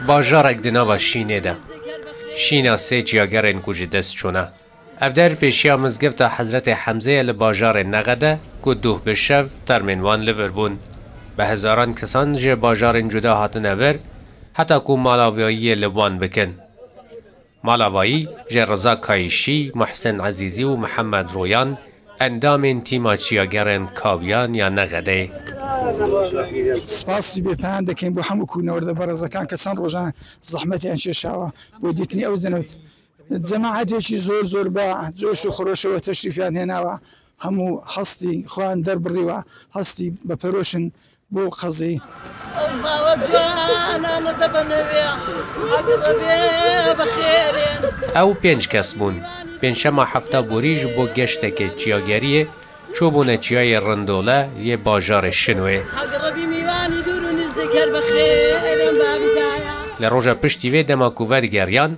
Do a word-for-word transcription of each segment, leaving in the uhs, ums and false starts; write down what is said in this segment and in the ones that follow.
Bajarek di nava Şînê de. Şîna sê çiyagerên ku ji dest çûne. Ev der pêşiya mizgifta Hezretê Hemzê ye li bajarê Nexede ku duh bi şev termên wan li vir bûn. Bi hezaran kesan ji bajarên cuda hatine vir heta ku malavayiyê li wan bikin. Malavayî ji Riza Kayişî, Muhsin Ezîzî û Mihemed Royan, endamên tîma çiyagerên Kawiyan ya Nexedê. Spas jî bêpayan dikin bo hemû ku newrde berezekên kesan rojan zehmetiyan çêşawa bo dîtinî ew zenewt. Cemaetêkî zor zor ba coş û xroşewe teşrîfiyan hênawa. Hemû hestî xweyan derbirîwa, hestî beperoşin bo qezî. Ew pênc kes bûn. Pêncşema hefta borî ji bo geşteke çiyageriyê çûbûne çiyayê Rindole yê bajarê Şinwê. Li roja piştî vê dema ku vedigeriyan,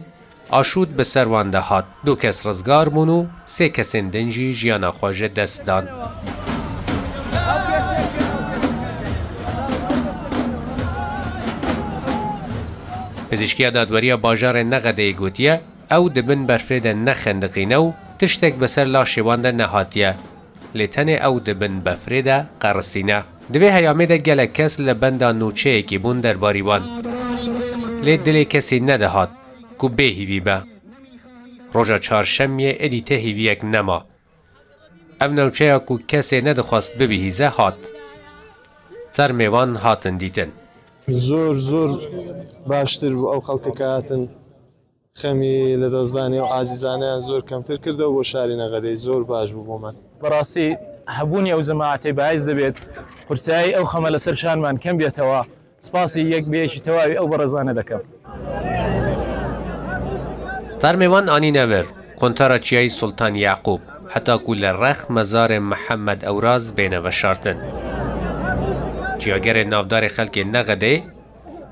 aşût bi ser wan de hat. Du kes rizgar bûn û sê kesên din jî jiyana xwe ji dest dan. Pizîşkiya dadweriya bajarê Nexedeyê gotiye, ew di bin berfê de nexendiqîne û tiştek bi ser laşê wan de nehatiye. Lê tenê ew di bin befrê de qerisîne. Di vê heyamê de gelek kes li benda nûçeyekî bûn derbarî wan. Lê dilê kesî nedihat ku bêhîvî be. Roja çarşemiyê êdî tê hîviyek nema. Ev newçeya ku kesê nedixwest bibihîze hat. Termê wan hatin dîtin. Zor, zor baştir bû ew xelkê ke hatin. Xemî لەدەستدانی ئەو عزیزانەیان زۆر کەمتر کردەوە بۆ شاری نەغەدەی زۆر باش بوو بۆمان. بەڕاستی هەبوونی ئەو جەماعەتەی باعث دەبێت قورسایی ئەو خەمە لەسەر شانمان کەم بێتەوە. سپاسی یەک بەیەکی تەواوی ئەو بەڕێزانە دەکەم. Termê wan anîne vir, quntara çiyayî Sultan Yaqûb, heta ku li rex mezarê Mihemed Ewraz bêne veşartin. Çiyagerê navdarê xelkê Nexedê,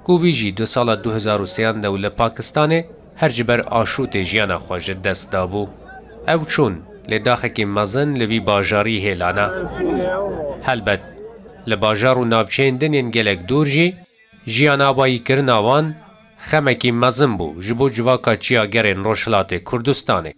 ku wî jî du sala du hezar û sêyan de û li Pakistanê her ji ber aşûtê jiyana xwe ji dest dabû. Ew çûn, lê daxekî mezin li vî bajarî hêlana. Helbet, li bajar û navçeyên din yên gelek dûr jî, jiyana abayîkirina wan xemekî mezin bû ji bo civaka çiyagerên Rojhilatê Kurdistanê.